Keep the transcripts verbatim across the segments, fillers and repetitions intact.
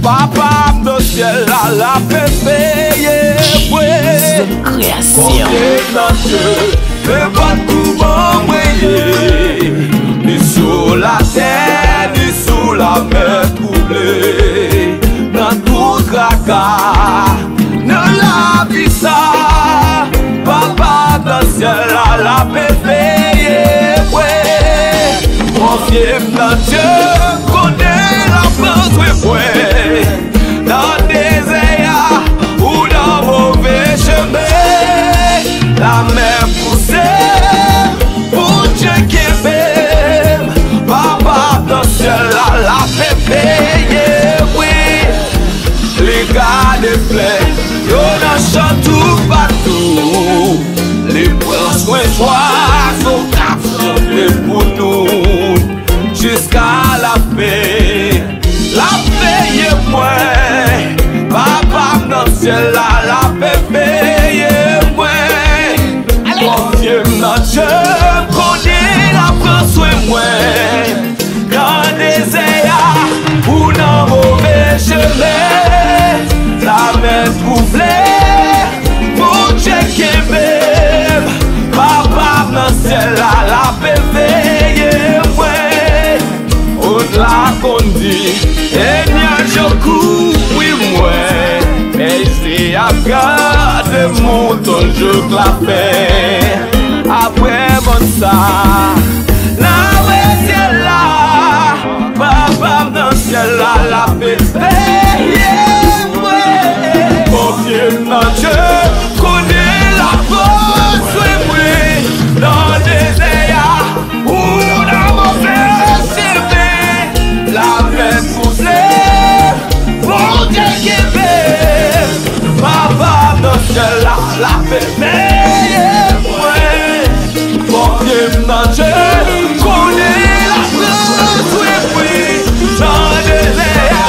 Papa m nan syèl la, l ap veye mwen. Konfye m nan Dye, nenpòt kouman mwen ye. Ni sou latè, ni sou lamè twouble. Nan tout traka, nan lavi sa, Papa m nan syèl la, l ap veye mwen. Konfye m nan Dye, m konnen l ap pran swen mwen. Nan dezè a, ou nan move chemen. Lamè pouse, Bondye kenbe m. Papa m nan syèl la, l ap veye mwen. Li gade flè yo nan chan toupatou. Li pran swen zwazo k ap chante pou nou jiska lafen. L ap veye mwen. Papa m nan syèl la, l ap veye mwen. Konfye m nan Dye, m konnen l ap pran swen mwen. Nan dezè a, ou nan move chemen. Lamè twouble, Bondye kenbe m. Papa m nan syèl la, l ap veye mwen. Moun la konn di, enyaj yo kouvri mwen. Bèyse ap gade mouton jouk lafen. Apre bann sa, n a wè syèl la. Papa m nan syèl la, l ap veye mwen. Konfye m nan Dye, konnen l ap pran swen mwen. Nan dezè a, ou nan move chemen. Lamè twouble, Bondye kenbe m. Papa m nan syèl la, l ap veye mwen. Konfye m nan Dye, konnen l ap pran swen mwen. Nan dezè a,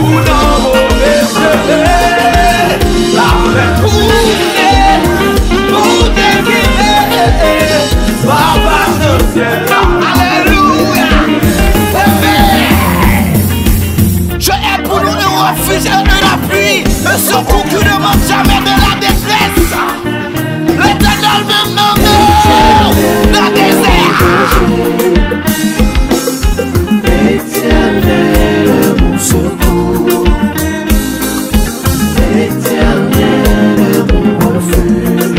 ou nan move chemen. Lamè twouble, Bondye kenbe m. Papa m nan syèl la. Alelouya. Amen. Je hais pour nous un refuge et un appui, un secours qui ne manque jamais de la détresse. L'Éternel même dans nos, dans le désert. Éternel, mon secours. Éternel, mon refuge.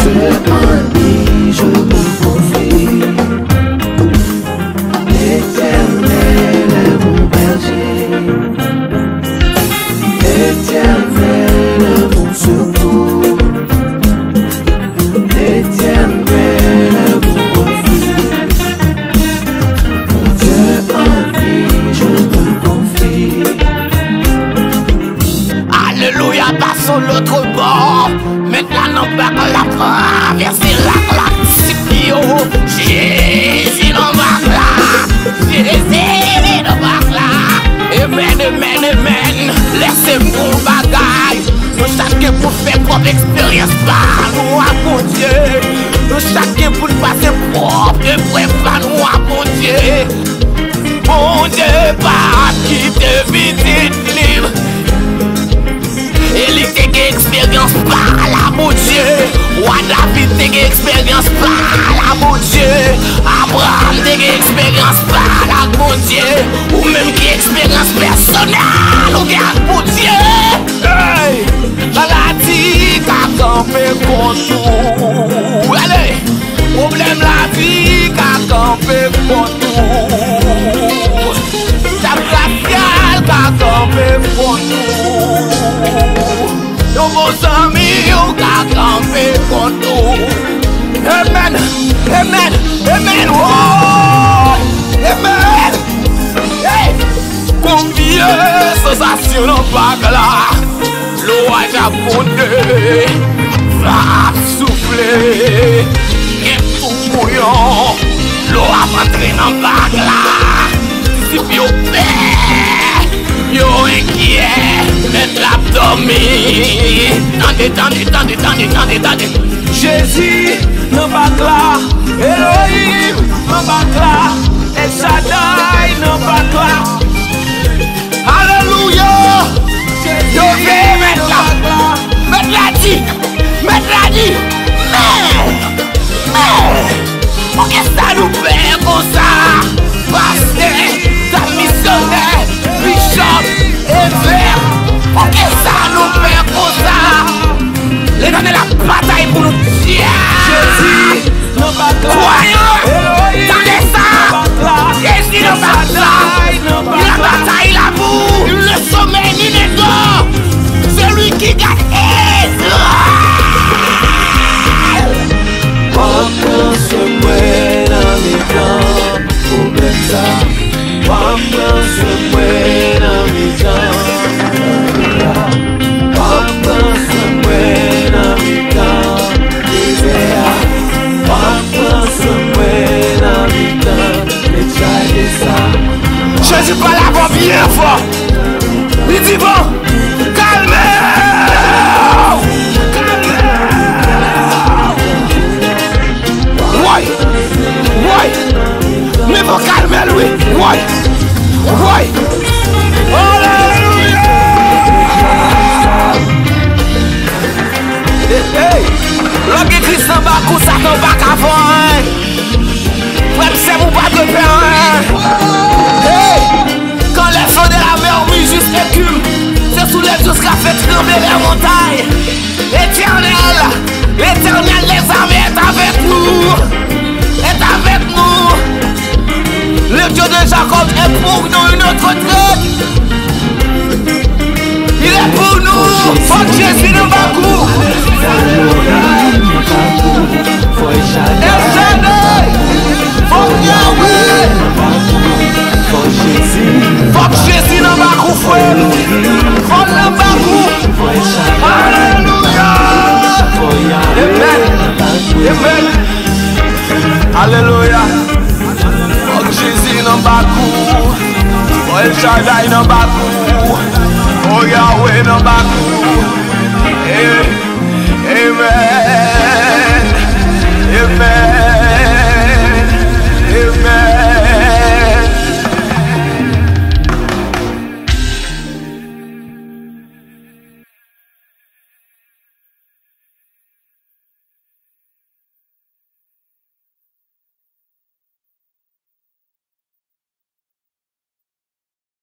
Dieu en qui je me confie. L'Éternel est mon berger. L'Éternel est mon secours. L'Éternel est mon refuge. Mon Dieu en qui je me confie. Alelouya, pase lòt bò. Mèt la nan bak la, travèse lak la, disip yo. Jezi nan bak la. Jezi nan bak la. Amen, amen, amen. Lèse m pou bagay. Nou chak gen pou n fè pwòp eksperyans pa nou ak Bondye. Nou chak gen pou n pase pwòp eprèv pa nou ak Bondye. Bondye pa ap kite pitit li. Eli te gen eksperyans pa l ak Bondye. Wa David te gen eksperyans pa l ak Bondye. Abraram te gen eksperyans pa l ak Bondye. Ou menm, ki eksperyans pèsonèl ou gen ak Bondye? Hey! Maladi ka kanpe kont ou. Ale! Pwoblèm lavi ka kanpe kont ou. Zam rasyal ka kanpe kont ou. Yon bon zanmi ou ka kanpe kont ou. Amen, amen, amen, woy, amen. Hey! Konbyen sansasyon nan bak la. Lowaj ap monte, van ap soufle, gen pou bouyon, dlo ap antre nan bak la. Disip yo pè, yo enkyè, mèt la ap dòmi. Tande, tande, tande, tande, tande, tande. Jezi nan bak la, Elohim nan bak la, El Shaddai nan bak la. Pran swen mwen nan mitan. W ap pran swen mwen nan mitan dezè a. W ap pran swen mwen nan mitan. Jezi pale avè w byen fò. Li di, van, kalme w! Kalme w! Woy! Woy! Men van kalme l wi! Woy! Woy! Alelouya! Hey, hey! Lè w gen Kris nan bak ou, Satan pa ka fè w anyen. Frè m, sè m, ou pa dwe pè anyen. Hey! Quand les flots de la mer mugissent et écument, c'est sous les Dieu qui fait trembler les montagnes. Éternel, l'Éternel des armées est avec nous. Est avec nous. Le Dieu de Jacob est pour nous une autre retraite. Il est pour nous. Fòk Jezi nan bak ou. El Shaddai. Fòk Yahweh. Fòk Jezi nan bak ou, frè. Fòk nan bak ou. Alelouya. Amen. Amen. Alelouya. Fòk Jezi nan bak ou. Fòk El Shaddai nan bak ou. Fòk Yahweh nan bak ou. Eh, amen.